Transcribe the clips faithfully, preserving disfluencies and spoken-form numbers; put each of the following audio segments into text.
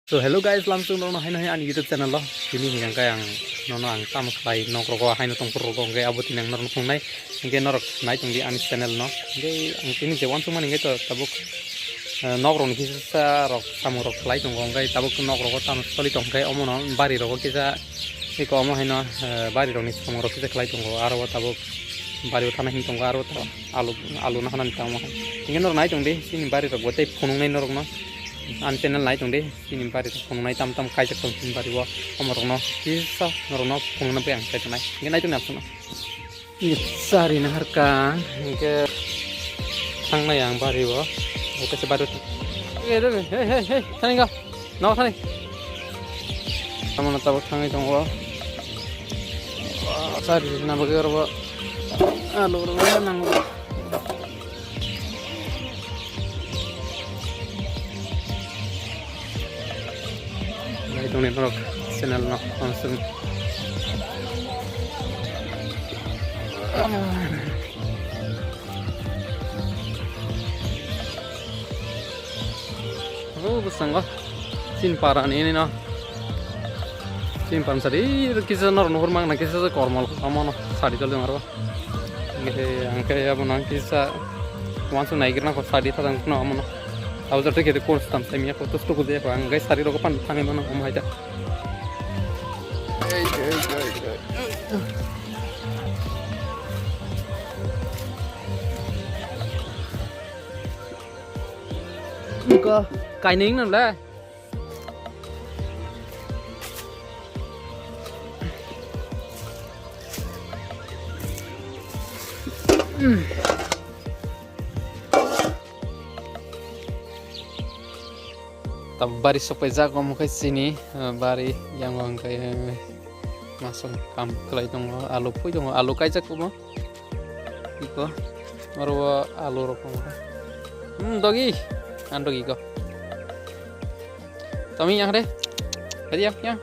So hello guys, lamsung nono haino hai ani YouTube channel o. Tini hingkha khe ang nono ang tamo khlai nok rogo haino tongphuru rogo hingkhe abo tini ang norok phunuknai. Hingkhe norok nai tongdi ani channel no. Hingkhe ang tini je uansukmani hingkhe to tabuk, eh, nok rokni kisa rok samung rok khlai tongo hingkhe tabuk nok rogo tamo soli tongkhe omono bari rogo kisa eko omo haino, eh, bari rokni samung rok kisa khlai tongo aro o tabuk bari o thana him tongo aro o tabuk alu, alu no hanani tamo hai. Hingkhe norok nai tongdi chini bari rok bo tei phunuknai norok no ani channel nai tongdi. Chini bari rok phunuknai tam tam kaijak tong chini bari o. Omorokno kisa norokno phunukna bai ang kaijaknai. Hingkhe naitok nai aswkno. Sari naharkha hingkhe thangnai ang bari o. Oke se bari o. Hey, hey, hey, hey, thani ga. Nao thani. Tamano tabuk thangwi tongo. Sari na bagwi oro bo. Alu oro bo nango. Nai tongni norok channel no ang sung. Oh, bwskango chini para ni no. Chini para sadi kisa nor nuhur mang na kisa kormo amo no sadi tol jong aro. Hingke, hingke abo nang kisa uansuk naigrina ko sadi thajang phano amo no. Abo jotto khe course tam sai miya ko tustu ko de ko ang gai sari rok pan thangwi mano omo hai ta. Ko kaineng nam le. Tam bari sokpaijak omo khe chini, eh, bari yango hwnkhe, eh, masong kam khlai tongo, alu phui tongo, alu kaijak omo. Iko, oro o alu rok tongo. Hmm, dogi. Ang dogi ko. Tomi yang de. Tadi yang, yang.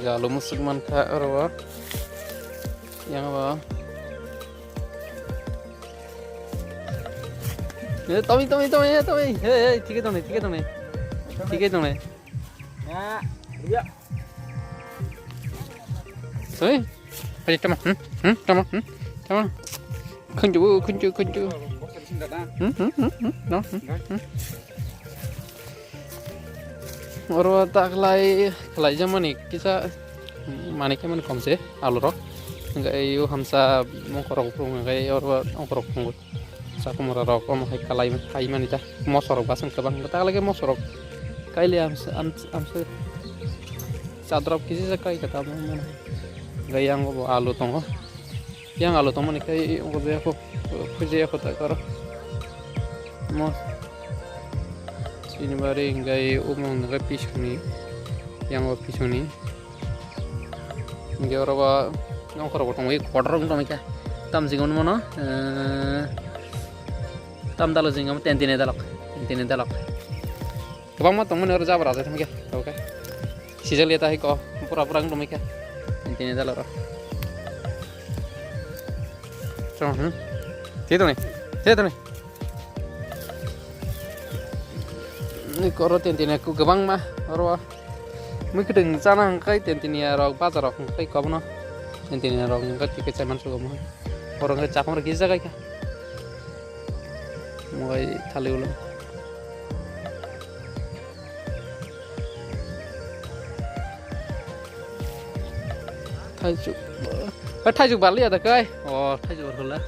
Iko alu musuk mankha oro o. Yang o. Eh, tomi, tomi, tomi, eh, tomi. Hey, hey, thike tongnai, thike tongnai. Thike tongnai. Ya, ya. Soi. Ayo, tama. Hmm? Hmm? Tama. Hmm? Tama. Khunju, khunju, khunju. Hmm, hmm, hmm, hmm. No, hmm, hmm. Oro ta khlai, khlai jamani kisa mani khe mani komse alu rok. Hingke ayo hamsa mokoro phung hingke oro mokoro phung. Sakumura rok omo hai kalai hai mani ta moso rok basing kwbang ta lage moso rok kaile amsa amsa sadrop kisi sa kai kata mo mani gai yang bo alu tongo yang alu tongmani kai ogo je ko khuje ko ta karo mo sini bari gai umong gai pisuni yang o pisuni. Hingke oro bo nongkhorok bo tongwi kotor wng tongwi kha. Tam jigoni mano, eh, tam dalok jigoni tentini dalok, tentini dalok. Kwbangma tongmani oro jabra jai tongwi kha, tabuk khe. Sijak liya ta hai ko, pura pura wng tongwi kha. Tentini dalok ro. Chong, hmm. Thik tongni, thik tongni. Ni koro tentini kwbangma oro. Mui kwtwng chana hwnkhe tentini rok bazar rok hwnkhe kobono tentini rok hwnkhe tike chaiman sugo mo oro hwnkhe chakma rok kisa kai kha mui thali ulo thaichuk thaichuk baliya da kai o thaichuk hwla.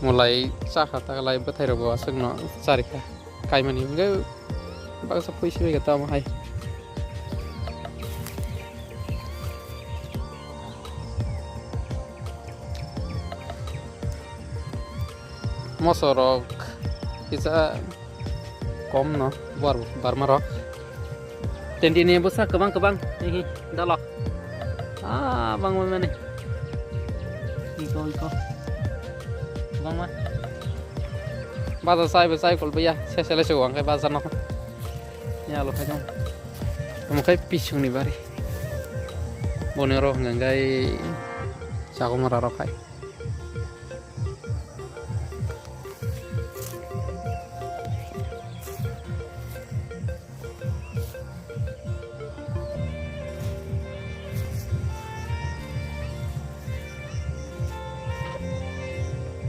Mulai chakha taklai bwthai rok bo aswk no charikha kaimani hwnkhe baksa pui sibai kha tamo hai. Moso rok kisa kom no bor barma rok. Tentini bwsa kwbang kwbang hihi dalok. Ah, bang mani. Iko iko. Bang ma. Baza sai bwsai kol bwya sesele se wang kai baza no. Ya lo khai dong. Omo khai pisung ni bari. Boni oro hwnka khai Chagumara rok hai.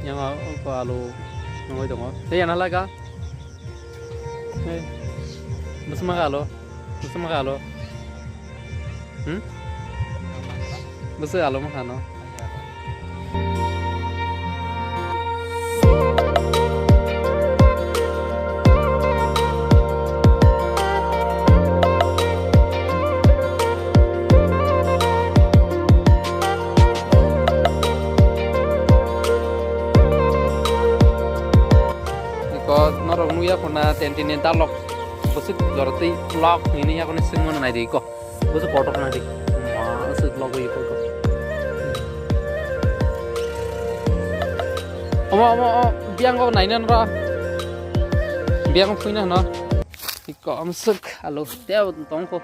Yang a-, oko alu nungui tongo. Tei yang halai ka? Hey, bwswk ma ka alo? Bwswk ma ka alo? Hmm? Bwswk alo ma ka no? Iko norok nukya khuna tentini dalok bwswk jorotwi lok hinwi yakhwni swngmano naidi iko. Bwswk kotor naidi. Ma, aswk logwi iko iko. Omo, omo, o, biyang o naina nra. Biyang o phuina hwno. Iko amswk alo. Tei abo tongkho.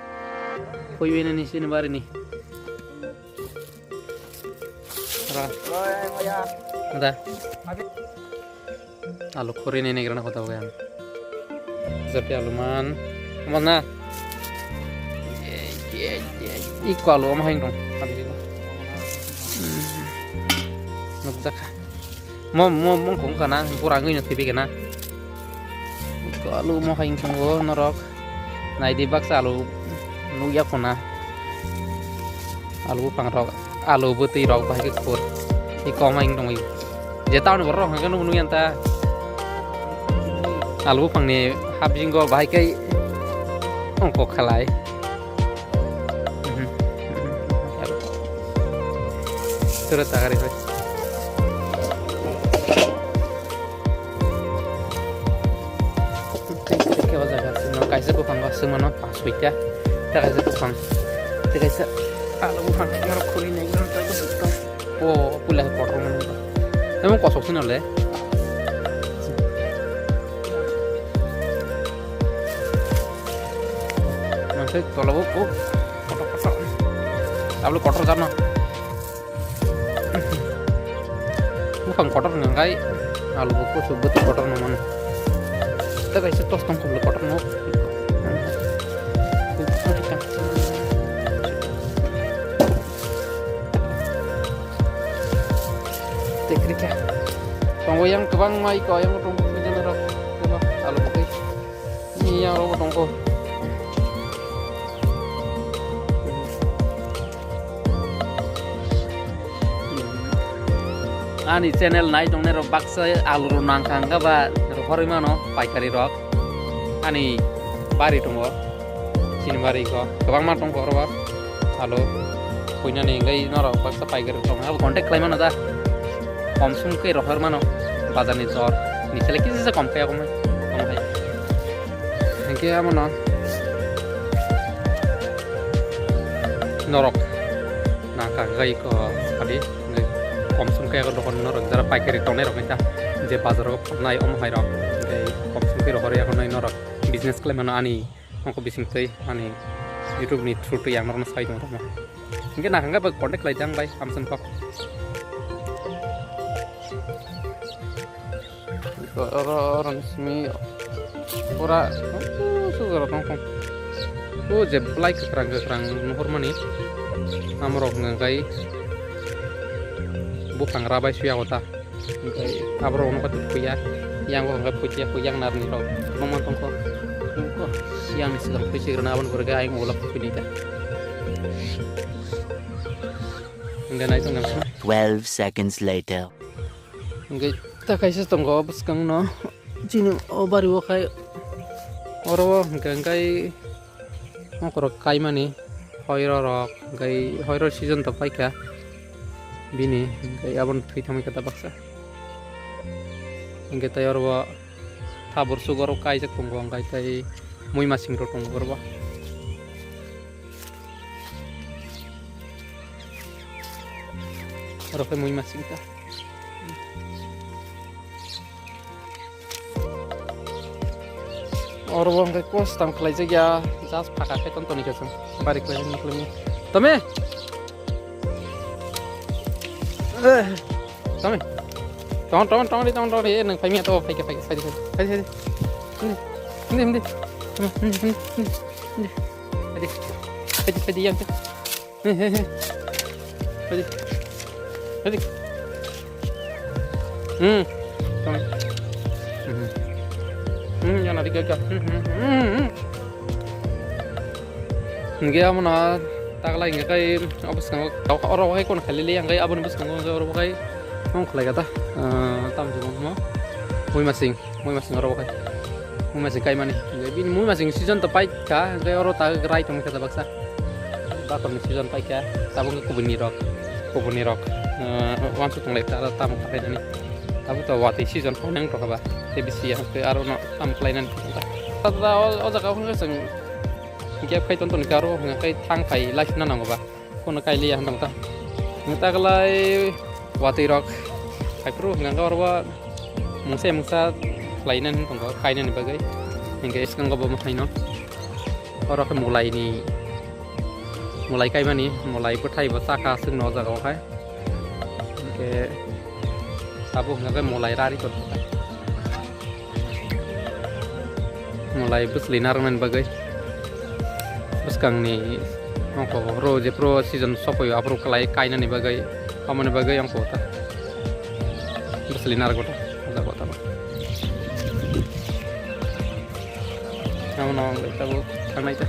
Phuiwi nini sini barini. Ra. Ra. Alu khuri ni negra na kota bayan. Japi alu man. Mana? Iko alu om haing dong. Nukjaka. Mo, mo, mo kong kana, pura ngui no thibi kana. Ko alu mo hai wngkha o norok. Naidi baksa alu nukya khuna. Alu buphang rok, alu bwtwi rok bahai khe khur. I kok ma wng tongwi. Je town borok rok hwnkhe nukya ta. Alu buphang ni habjingo bahai khe ongkok khalai. Mhm. Tura tagari hoi. Tei, tei, tei, o jaga sima kaisa buphang o sima no pas soita. Tei kaisa buphang. Tei kaisa alo buphang. Norok khuri nai, norok khuri nai. O, pula hai kotor mano. Emang kosok sini le. Mansai tola bo, o, kotor, kotor. Tablo kotor jana. Buphang kotor hwnkha khe alu bo kuchuk bwtwi kotor no mano. Tei kaisa tos tong khoblo kotor no. Tei kwrwikha. Tongo yang kwbangma iko yang tongo khe jana rok. Alu bo tei. Yang rok tongo. Ani channel nai tongnai rok baksa alu rok nangkha hwnkha ba rohorwi mano paikari rok. Ani bari tongo, chini bari ko kwbangma tongkha oro alu. Puinani hwnkhe norok baksa paikari rok tongo, abo contact khlai mano da. Kom sum khe rohor mano bazar ni jor ni sele kisa se kom khe abo mai. Hingke amo no norok nangkha hingke iko sadi hingke kom sum khe eko dokon norok jara paikari tongnai rok hingke je bazar o phanai omo hai rok hingke kom sum khe rohor yago nai norok business khlai mano ani ongko bising twi ani YouTube ni through twi ang norokno sai tong tongmo hingke nangkha hingke bai contact khlai di ang bai hamsam kok. Oro, oro ni simi pura, oh, sujaro tong tong. Oh, je belai kwkrang kwkrang nuhur mani. Amorok hwnka khe buphang rabai suya kota. Hwnkhai aborok hwnka twi puya. Yang hwnka puya, puya yang narni rok. Kwbangma tongkho. Yang ni swkang twi sigrana aboni pore khe ayang ulak twi ni ta. Hwnkhai nai tong nang. Twelve seconds later. Hingke ta kaisa tongo bwskang no chini o bari o khai oro o hingke hingkai mokorok kaimani hoiro rok hingkai hoiro season to paikha bini hingkai abono thwi thangbai kha ta baksa hingke tai oro o tabur sugo oro kaijak tongo hingkai tai muimasing rok tongo oro o. Oro khe mui masing ta. Oro bo hwnkhe custom khlaijak ya, just phaka khe ton toni khe chwng bari khlai mani khlai mani. Tome? Eh, tong, tong, tong, tong, tong, tong, eh, nang phai miya to, phai khe, phai khe, phai khe, phai khe, phai khe. Hindi, hindi, hindi. Hindi, hindi, hindi, hindi. Hindi. Phai khe, phai khe, yang khe. Hindi, hindi, hindi. Hindi. Hindi. Hmm. Tong. Hmm. Hmm, yang nanti gaga. Hmm, hmm, hmm, hmm. Hingke amo no taklai hingke kai o boskango oro kai kono khailele hingke aboni boskango hingke oro kai tong khlai kata, ah, tamo se wngmo mui masing, mui masing oro kai mui masing kaimani hingke bini mui masing season to paikha hingke oro ta rai tongkha baksa bakor ni season paikha tabuk kubuni rok kubuni rok, ah, wansuk tonglai ta tamo khlainani tabuk to watwi season painang tongkha ba tei bisi hingke aro no tamo khlainani tongkha o jaga o hingke chwng. Gap khai ton ton khe aro hwnka khe thang phai lai sina nango ba. Kono kai liya hwnba ta. Hwnka ta klai watwi rok khai phuru hwnka khe oro ba mungsa mungsa khlai nani tongo kainani bagwi. Hingke iskango bo mwkhai no. Oro khe mulai ni mulai kaimani mulai bwthai bo chakha aswk no o jaga o khai. Hingke tabuk hwnka khe mulai rari ton. Mulai bwsli narwknani bagwi bwskangni ongkho ro jephru season sokphaio aphuru kwlai kainani bagwi aboni bagwi ongkho ta bwsli narwkgo ta o jaga o tamo. Abono ang bai tabuk thangnai ta.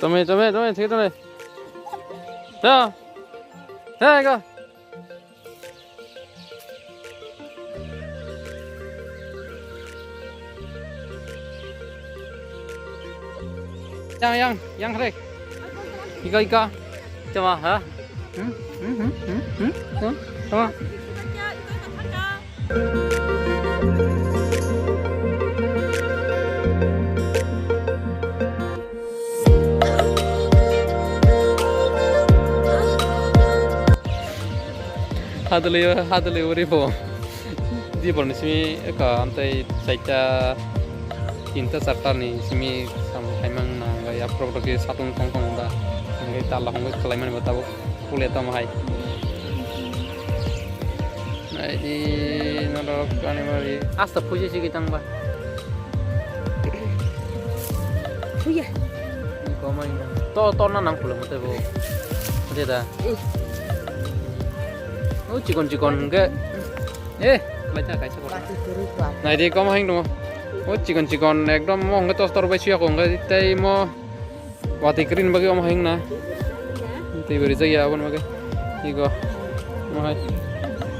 Tome, tome, tome, thik tome. To. Hey, go. Yang, yang, yang, Rek. Ika, ika. Coba, ha? Hmm? Hmm, hmm, hmm, hmm? Coba, coba. Hadwlwi, hadwlwi uri bo. Di borni simi ka amtai saita tinta charta ni simi sam khaimang na ga ya prok prok satung tong tong da. Ngai tala hongoi khlaimani bo tabuk. Pule tamo hai. Nai di norok ani bari. Asta puji sigi tang ba. Puya. Komai na. To to na nang pula mate bo. Mate da. Eh. O chikon chikon hingke. Eh, mai ta kaisa kota. Nai di kom hang dong. O chikon chikon ekdom mo hingke tos tor bai suya ko hingke tei mo. Watwi kwrwini bagwi omo hai wngna. Twi bo rijak ya aboni bagwi. Ego. Omo hai.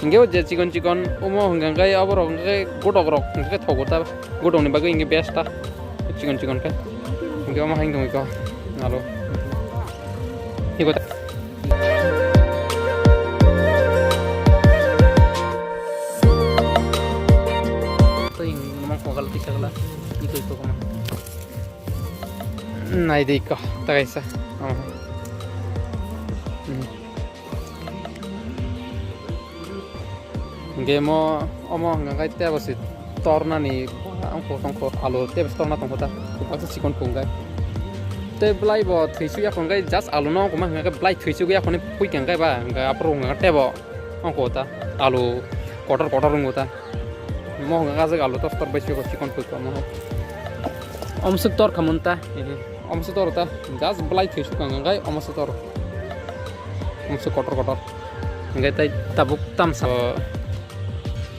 Hingke o je chikon chikon omo hingka khe aborok hingka khe godok rok hingka khe thogo ta. Godokni bagwi hingke best ta. Chikon chikon khe. Hingke omo hai wngtong eko. Alo. Ego ta. Twi omo kokal tisa kala. Iko iko koma. Nai de iko, ta kaisa. Oh. Hmm. Hingke mo, omo hingka khe tebo se tornani, ongkho tongkho, alu tebo se torna tongkho ta, baksa chikon kho hingke. Te belai bo thwisu ya hingke just alu no ongkho ma hingke belai thwisu ya hingke pui hingke ba, hingke aphuru hingke tebo ongkho ta, alu kotor kotor ongkho ta. Mo hwnka khe ajak alu tor tor bai se chikon pui kamo. Omswk tor khamon ta. Omswk tor ta. Just belai thwi sukang hwnkai omswk tor. Omswk kotor kotor. Hwnkai tai tabuk tamsa.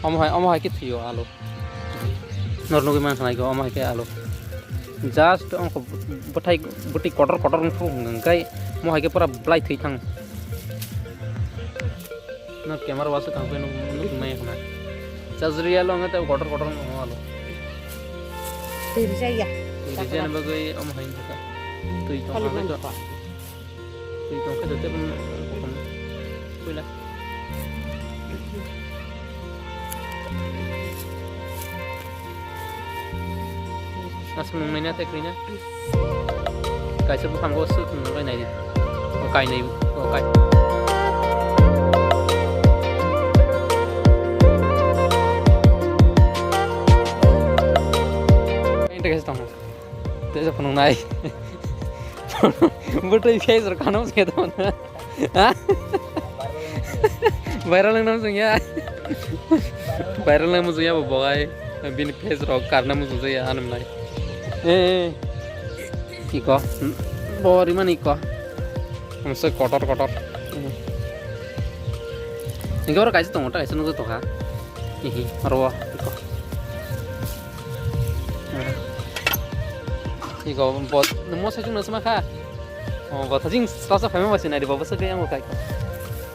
Omo hai, omo hai khe thwio alu. Nor nugwi mankha nai khe omo hai khe alu. Just ongkho bwthai bwtwi kotor kotor wngkhu hwnkai mo hai khe pura belai thwi thang. No camera wasu kang pe no no nai khna. Chajri alo ngai ta kotor kotor no alo. Twi rijak ya. Twi rijak na bagwi omo hai thaka. Twi tong kha to. Twi tong kha to te pun kokom. Puila. Aswk nung naina tei kwrwina. Kaisa buphango swk nung nai naidi. O kainwi, o kai. Tei phunuk nai. Bwtwi face rok kano se to na. Ha? Viral wng nam sungya. Viral wng nam sungya bo bogai. Bini face rok karna musung jaya anam nai. Eh, eh. Iko. Bo rimani iko. Hamsa kotor kotor. Ini orang kaisa tongo, kaisa nunggu toha. Hihi, oro iko. Iko bot, nungmo sejung nusma kha. Oh, bot hajing sasa family wasi nai, bot basa kaya mo kai.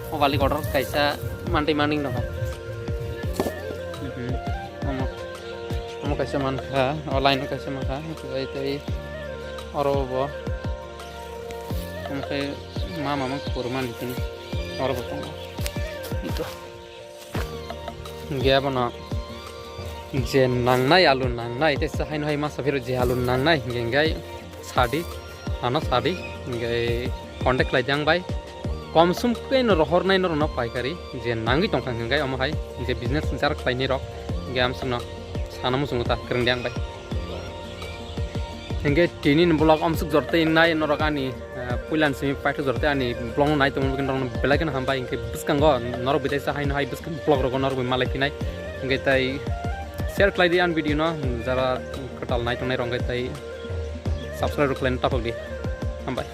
Oh, bali kotor kaisa mantai maning no kha. Mhm. Omo, omo kaisa man kha, o line o kaisa man kha, tei tei oro bo. Omo khe ma mama kwrwmani tini oro bo tongo. Ito. Hingke abono je nangnai alu nangnai, tei se haino hai masa phiro je alu nangnai hingke hingke sadi, ano sadi, hingke contact khlai di ang bai. Kom sum khe no rohornai norokno paikari, je nangwi tongkha hingke omo hai, je business jar khlainai rok, hingke amsukno sana muchungo ta kwrwng di ang bai. Hingke tini ni vlog amsuk jortei nai norok ani, eh, puilan simi paithak jortei ani vlog no nai tongmani bagwi norokno belai kheno hambai. Hingke bwskango norok bidai sa haino hai bwskang vlog rogo norok bai malai phinai. Hingke tai share khlai di ani video no, jara kwtal nai tongnai rok hingke tai subscribe rok khlai taphok di. Hambai.